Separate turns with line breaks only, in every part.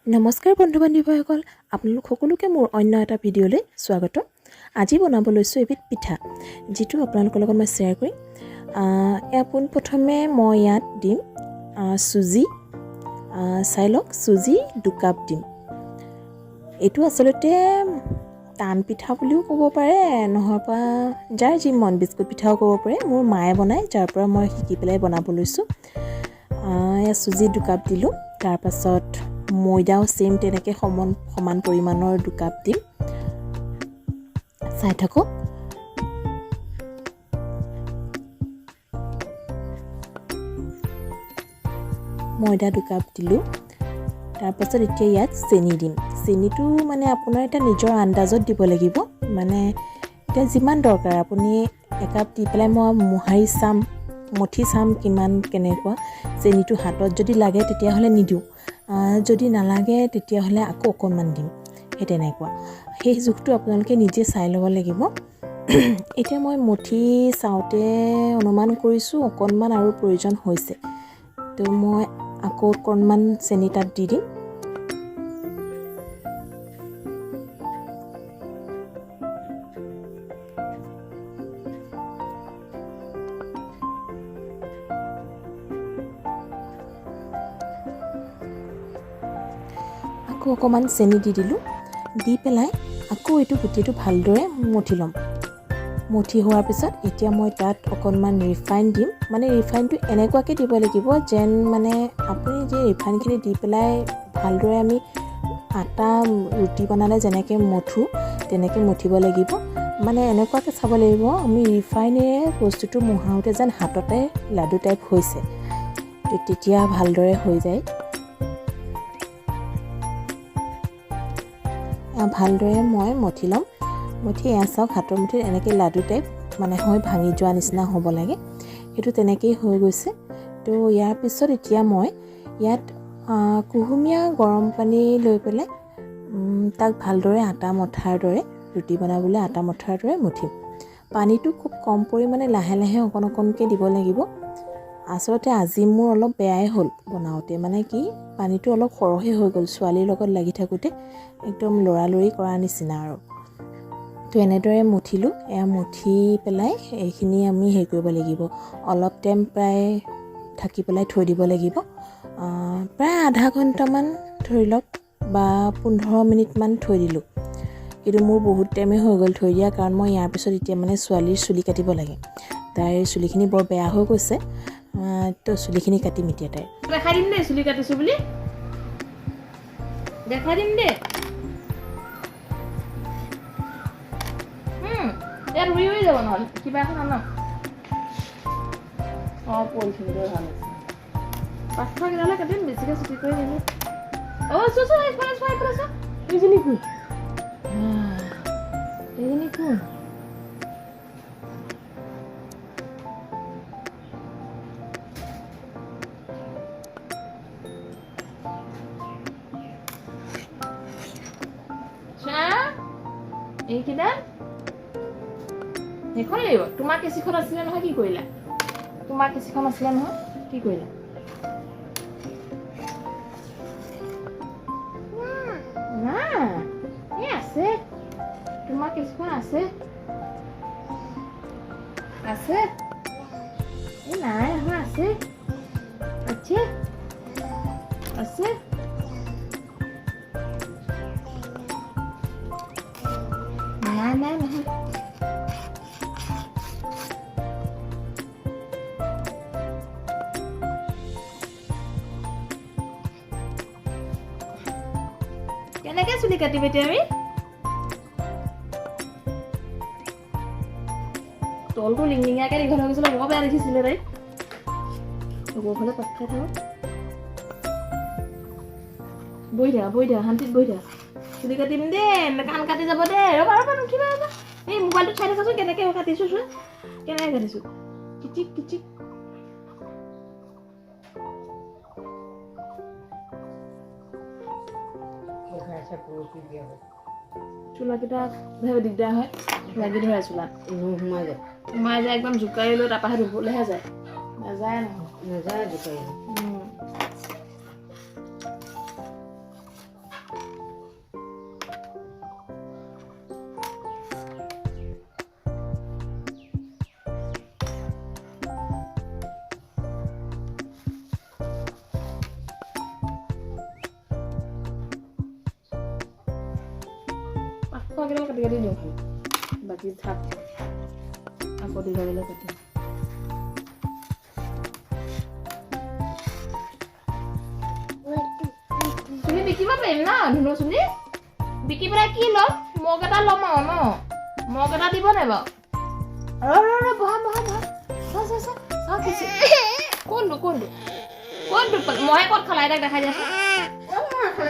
নমস্কাৰ বন্ধু বান্ধৱীসকল, আপোনালোক সকলোকে মোৰ অন্য এটা ভিডিঅ'লৈ স্বাগতম। আজি বনাব লৈছোঁ এবিধ পিঠা, যিটো আপোনালোকৰ লগত মই শ্বেয়াৰ কৰিম। এয়া পোনপ্ৰথমে মই ইয়াত দিম চুজি। চাই লওক, চুজি 2 কাপ দিম। এইটো আচলতে টান পিঠা বুলিও ক'ব পাৰে, নহয় বা যাৰ যি মন বিস্কুট পিঠাও ক'ব পাৰে। মোৰ মায়ে বনায়, যাৰ পৰা মই শিকি পেলাই বনাব লৈছোঁ। এয়া চুজি 2 কাপ দিলোঁ। তাৰপাছত ময়দাও ছেইম তেনেকৈ সমান সমান পৰিমাণৰ 2 কাপ দিম। চাই থাকক। ময়দা 2 কাপ দিলোঁ। তাৰপাছত এতিয়া ইয়াত চেনি দিম। চেনিটো মানে আপোনাৰ এতিয়া নিজৰ আন্দাজত দিব লাগিব। মানে এতিয়া যিমান দৰকাৰ, আপুনি একাপ দি পেলাই মই মোহাৰি চাম, মঠি চাম কিমান কেনেকুৱা। চেনিটো হাতত যদি লাগে তেতিয়াহ'লে নিদিওঁ, যদি নালাগে তেতিয়াহ'লে আকৌ অকণমান দিম। সেই তেনেকুৱা, সেই জোখটো আপোনালোকে নিজে চাই ল'ব লাগিব। এতিয়া মই মঠি চাওঁতে অনুমান কৰিছোঁ অকণমান আৰু প্ৰয়োজন হৈছে, তো মই আকৌ অকণমান চেনি তাত দি দিম। আকৌ অকণমান চেনি দি দিলোঁ। দি পেলাই আকৌ এইটো গোটেইটো ভালদৰে মঠি ল'ম। মঠি হোৱাৰ পিছত এতিয়া মই তাত অকণমান ৰিফাইন দিম। মানে ৰিফাইনটো এনেকুৱাকৈ দিব লাগিব যেন মানে আপুনি যে ৰিফাইনখিনি দি পেলাই ভালদৰে আমি আটা ৰুটি বনালে যেনেকৈ মথোঁ, তেনেকৈ মঠিব লাগিব। মানে এনেকুৱাকৈ চাব লাগিব, আমি ৰিফাইনেৰে বস্তুটো মোহাৰোঁতে যেন হাততে লাডু টাইপ হৈছে, তো তেতিয়া ভালদৰে হৈ যায়। ভালদৰে মই মঠি ল'ম। মঠি এয়া চাওক, হাতৰ মুঠিত এনেকৈ লাডু টাইপ মানে হৈ ভাঙি যোৱা নিচিনা হ'ব লাগে। সেইটো তেনেকেই হৈ গৈছে। তো ইয়াৰ পিছত এতিয়া মই ইয়াত কুহুমীয়া গৰম পানী লৈ পেলাই তাক ভালদৰে আটা মঠাৰ দৰে, ৰুটি বনাবলৈ আটা মঠাৰ দৰে মঠিম। পানীটো খুব কম পৰিমাণে লাহে লাহে অকণ অকণকৈ দিব লাগিব। আচলতে আজি মোৰ অলপ বেয়াই হ'ল বনাওঁতে। মানে কি, পানীটো অলপ সৰহে হৈ গ'ল। ছোৱালীৰ লগত লাগি থাকোঁতে একদম লৰালৰি কৰা নিচিনা আৰু। তো এনেদৰে মঠিলোঁ। এয়া মঠি পেলাই এইখিনি আমি হেৰি কৰিব লাগিব, অলপ টাইম প্ৰায় ঢাকি পেলাই থৈ দিব লাগিব। প্ৰায় আধা ঘণ্টামান ধৰি লওক বা 15 মিনিটমান থৈ দিলোঁ। কিন্তু মোৰ বহুত টাইমেই হৈ গ'ল থৈ দিয়া, কাৰণ মই ইয়াৰ পিছত এতিয়া মানে ছোৱালীৰ চুলি কাটিব লাগে। তাইৰ চুলিখিনি বৰ বেয়া হৈ গৈছে। তো চুলিখিনি কাটিম এতিয়া তাইৰ।
দেখাই দিম দেই, চুলি কাটিছো বুলি দেখাই দিম দেই। ইয়াত উৰি উৰি যাব নহ'লে। কিবা এখন আনক।
অঁ, পলিথিনটোৱে ভাল আছে।
পাঁচশ কেইডালে কাটিম, বেছিকৈ চুটি কৰি নিদিওঁ। অ' চোৱা, এইফালে চোৱা, এইফালে চোৱা।
এইজনী কোন? এইজনী কোন?
চোৱা, এইকেইডাল সেইখন লাগিব। তোমাৰ কেঁচিখন আছিলে নহয়, কি কৰিলা? তোমাৰ কেঁচিখন আছিলে নহয়, কি কৰিলা? নাই, এই আছে, তোমাৰ কেঁচিখন আছে, আছে। এই নাই নহয়, আছে, আছে, আছে। নাই, নাই, নহয়। কেনেকে চুলি কাটিম এতিয়া আমি? তলটো লিংলিঙীয়াকে দীঘল হৈ গৈছিলে, বৰ বেয়া দেখিছিলে তাইক। লগৰ ফালে পাত খাই থাকক। বহি থাকা, বহি থাকা, শান্তিত বহি থাকা। চুলি কাটিম দেই, কাণ কাটি যাব দেই। ৰ'বা, ৰ'বা, নুঠিবা, ৰ'বা। এই মোবাইলটো চাই থাকাচোন, কেনেকে কাটিছো চোৱা, কেনেকে কাটিছো। কিচিক কিচিক। চোলাকেইটা দিগদাৰ হয়, লাগি ধৰে চোলাত।
সোমাই যায়।
সোমাই যায় একদম। জোকাৰি লৈ তাৰপৰাহে ধুবলৈহে যায়, নাযায় নহয়।
নাযায় জোকাৰি।
খোৱাকেইডাল কাটি কাটি দিওঁ, বাকী থাক আকৌ দীঘল কাটিম। চুলি বিকিব পাৰিম ন? ধুনু চুলি বিকি পেলাই কি ল'ম? মগ এটা ল'ম আৰু ন? মগ এটা দিব নাই বাৰু? ৰ ৰ ৰ, বহা বহা বহা। চা চা চা চা, কিছু কোনটো কোনটো ক'ত দুখ পালে? মহে ক'ত খালা? আইতাক দেখাই দিয়াচোন।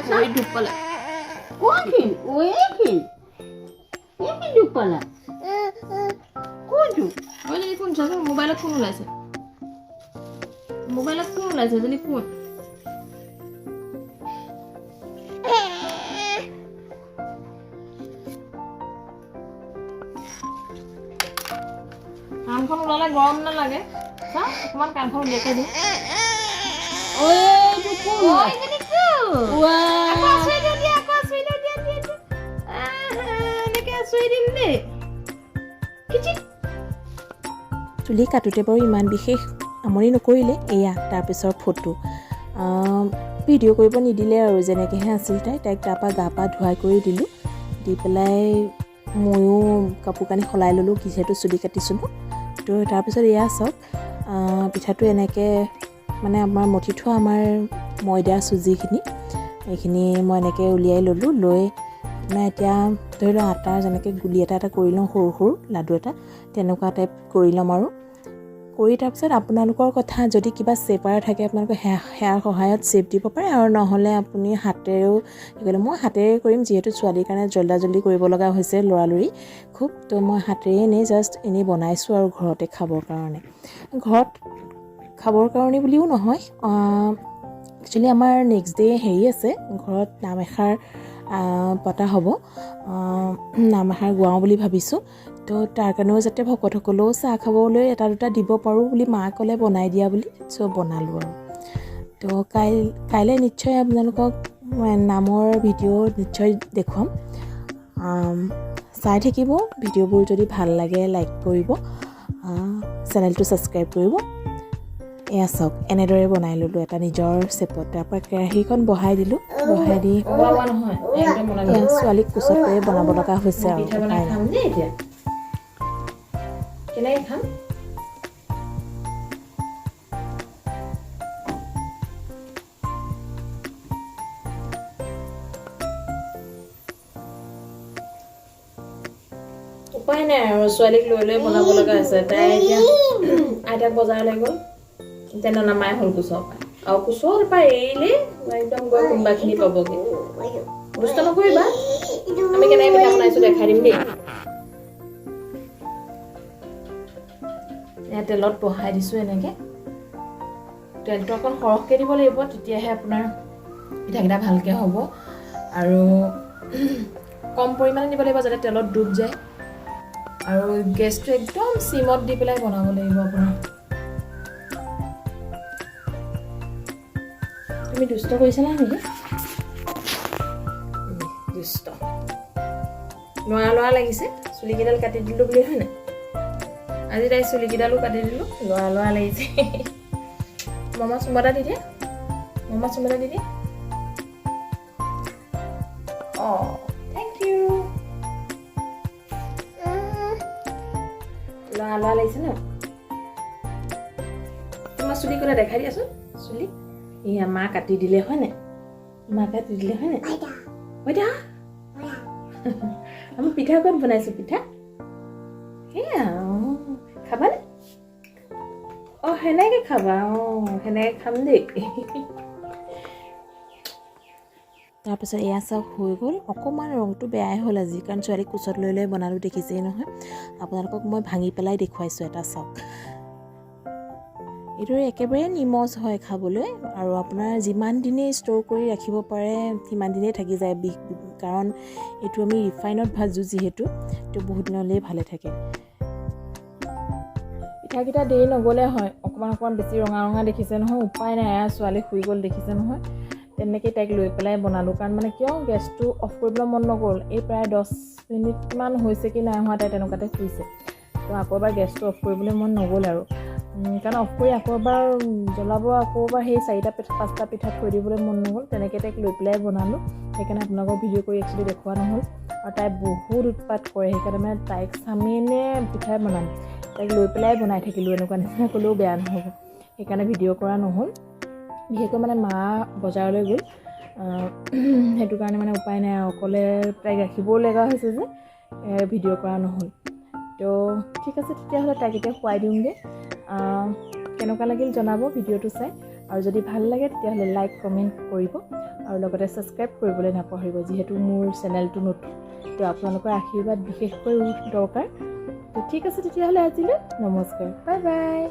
ভৰিত দুখ পালে।
কোনখিনি? এইখিনি, এইখিনি দুখ পালা? কোনটো?
ওইজনী কোন চাচোন, মোবাইলত কোন ওলাইছে? মোবাইলত কোন ওলাইছে? এজনী কোন? কাণখন ওলালে গৰম নালাগে? চা, অকণমান কাণখন উলিয়াই দিওঁ।
এইটো কোন?
এইজনী কোন? আকৌ আঁচুৰি দিওঁ দিয়া, আকৌ আঁচুৰি দিওঁ দিয়া, দিয়া, দিয়া। আহা, এনেকে আঁচুৰি দিম দেই। খিচিক।
চুলি কাটোতে বাৰু ইমান বিশেষ আমনি নকৰিলে। এয়া তাৰপিছৰ ফটো, ভিডিঅ' কৰিব নিদিলে আৰু যেনেকৈহে আছিল তাই। তাইক তাৰপৰা গা পা ধুৱাই কৰি দিলোঁ, দি পেলাই ময়ো কাপোৰ কানি সলাই ল'লোঁ, যিহেতু চুলি কাটিছিলোঁ। তো তাৰপিছত এয়া চাওক, পিঠাটো এনেকৈ মানে আমাৰ মঠি থোৱা আমাৰ ময়দা চুজিখিনি এইখিনি মই এনেকৈ উলিয়াই ল'লোঁ। লৈ আপোনাৰ এতিয়া ধৰি লওক আটাৰ যেনেকৈ গুলি এটা এটা কৰি লওঁ, সৰু সৰু লাডু এটা তেনেকুৱা টাইপ কৰি ল'ম আৰু কৰি তাৰপিছত আপোনালোকৰ কথা, যদি কিবা চেপাৰ থাকে আপোনালোকে সেয়াৰ সহায়ত চেপ দিব পাৰে, আৰু নহ'লে আপুনি হাতেৰেও। মই হাতেৰে কৰিম, যিহেতু ছোৱালীৰ কাৰণে জল্দা জল্দি কৰিব লগা হৈছে, লৰালৰি খুব। তো মই হাতেৰে এনেই জাষ্ট এনেই বনাইছোঁ আৰু ঘৰতে খাবৰ কাৰণে, ঘৰত খাবৰ কাৰণে বুলিও নহয়, একচুৱেলি আমাৰ নেক্সট ডে' হেৰি আছে, ঘৰত নাম এষাৰ পতা হ'ব, নাম এষাৰ গোৱাওঁ বুলি ভাবিছোঁ। তো তাৰ কাৰণেও যাতে ভকতসকলেও চাহ খাবলৈ এটা দুটা দিব পাৰোঁ বুলি মা ক'লে বনাই দিয়া বুলি, চ' বনালোঁ আৰু। তো কাইলৈ নিশ্চয় আপোনালোকক নামৰ ভিডিঅ' নিশ্চয় দেখুৱাম, চাই থাকিব। ভিডিঅ'বোৰ যদি ভাল লাগে লাইক কৰিব, চেনেলটো ছাবস্ক্ৰাইব কৰিব। এয়া চাওক, এনেদৰে বনাই ল'লোঁ এটা নিজৰ চেপত। তাৰপৰা কেৰাহীখন বহাই দিলোঁ, বহাই দি ছোৱালীক কোচত লৈয়ে বনাব লগা হৈছে আৰু।
পিঠা বনাই খাম দেই। এতিয়া কেনেকৈ খাম? উপায় নাই আৰু, ছোৱালীক লৈ লৈ বনাব লগা হৈছে। তাই এতিয়া আইতাক বজাৰলৈ গ'ল, এতিয়া ননামাই হ'ল কোচৰ পৰা, আৰু কোচৰ পৰা এৰিলেই একদম গৈ কোনোবাখিনি পাবগৈ। দুষ্ট নকৰিবা। আমি কেনেকৈ পিঠা বনাইছোঁ দেখাই দিম দেই। এয়া তেলত বহাই দিছোঁ এনেকৈ। তেলটো অকণ সৰহকৈ দিব লাগিব, তেতিয়াহে আপোনাৰ পিঠাকেইটা ভালকৈ হ'ব, আৰু কম পৰিমাণে দিব লাগিব যাতে তেলত ডুব যায়, আৰু গেছটো একদম চিমত দি পেলাই বনাব লাগিব আপোনাৰ। তুমি দুষ্ট কৰিছা নেকি? দুষ্ট লৰা লৰা লাগিছে, চুলিকেইডাল কাটি দিলোঁ বুলি, হয় নাই? আজি তাই চুলিকেইডালো কাটি দিলোঁ, লৰা লৰা লাগিছে। মামা চুমা এটা দি দিয়া, মামা চুমা এটা দি দিয়া। অঁ, thank U. লৰা লৰা লাগিছে ন? তোমাৰ চুলি ক'লে দেখাই দিয়াচোন চুলি। এয়া মা কাটি দিলে হয় নাই? মা কাটি দিলে হয় নাই? ওইদা, আমি পিঠা ক'ত বনাইছোঁ? পিঠা সেয়া খাবানে? অঁ, সেনেকৈ খাবা? অঁ, সেনেকৈ খাম দেই।
তাৰপিছত এয়া চাওক হৈ গ'ল। অকণমান ৰংটো বেয়াই হ'ল আজি, কাৰণ ছোৱালীক কোচত লৈ লৈ বনালোঁ, দেখিছেই নহয়। আপোনালোকক মই ভাঙি পেলাই দেখুৱাইছোঁ এটা চাওক। এইদৰে একেবাৰে নিমজ হয় খাবলৈ, আৰু আপোনাৰ যিমান দিনেই ষ্ট'ৰ কৰি ৰাখিব পাৰে সিমান দিনেই থাকি যায়, কাৰণ এইটো আমি ৰিফাইনত ভাজোঁ যিহেতু, তো বহুত দিনলৈয়ে ভালে থাকে।
পিঠাকেইটা দেৰি নগ'লে হয়, অকণমান অকণমান বেছি ৰঙা ৰঙা দেখিছে নহয়, উপায় নাই। এয়া ছোৱালী শুই গ'ল দেখিছে নহয়, তেনেকৈ তাইক লৈ পেলাই বনালোঁ। কাৰণ মানে কিয় গেছটো অফ কৰিবলৈ মন নগ'ল। এই প্ৰায় 10 মিনিটমান হৈছে কি নাই হোৱা, তাই তেনেকুৱাতে শুইছে। তো আকৌ এবাৰ গেছটো অফ কৰিবলৈ মন নগ'ল আৰু, কাৰণ অফ কৰি আকৌ এবাৰ জ্বলাব, আকৌ এবাৰ সেই 4টা 5টা পিঠা থৈ দিবলৈ মন নগ'ল। তেনেকৈ তাইক লৈ পেলাই বনালোঁ, সেইকাৰণে আপোনালোকক ভিডিঅ' কৰি একচুৱেলি দেখুওৱা নহ'ল। আৰু তাই বহুত উৎপাত কৰে, সেইকাৰণে মানে তাইক চামেই নে পিঠাই বনাম, তাইক লৈ পেলাই বনাই থাকিলোঁ এনেকুৱা নিচিনা ক'লেও বেয়া নহ'ব। সেইকাৰণে ভিডিঅ' কৰা নহ'ল। বিশেষকৈ মানে মা বজাৰলৈ গ'ল, সেইটো কাৰণে মানে উপায় নাই আৰু, অকলে তাইক ৰাখিবও লগা হৈছে যে ভিডিঅ' কৰা নহ'ল। তো ঠিক আছে, তেতিয়াহ'লে তাইক এতিয়া খুৱাই দিওঁগৈ। কেনেকুৱা লাগিল জনাব ভিডিঅ'টো চাই, আৰু যদি ভাল লাগে তেতিয়াহ'লে লাইক কমেণ্ট কৰিব আৰু লগতে ছাবস্ক্ৰাইব কৰিবলৈ নাপাহৰিব। যিহেতু মোৰ চেনেলটো নতুন, তো আপোনালোকৰ আশীৰ্বাদ বিশেষকৈ দৰকাৰ। তো ঠিক আছে, তেতিয়াহ'লে আজিলৈ নমস্কাৰ, বাই বাই।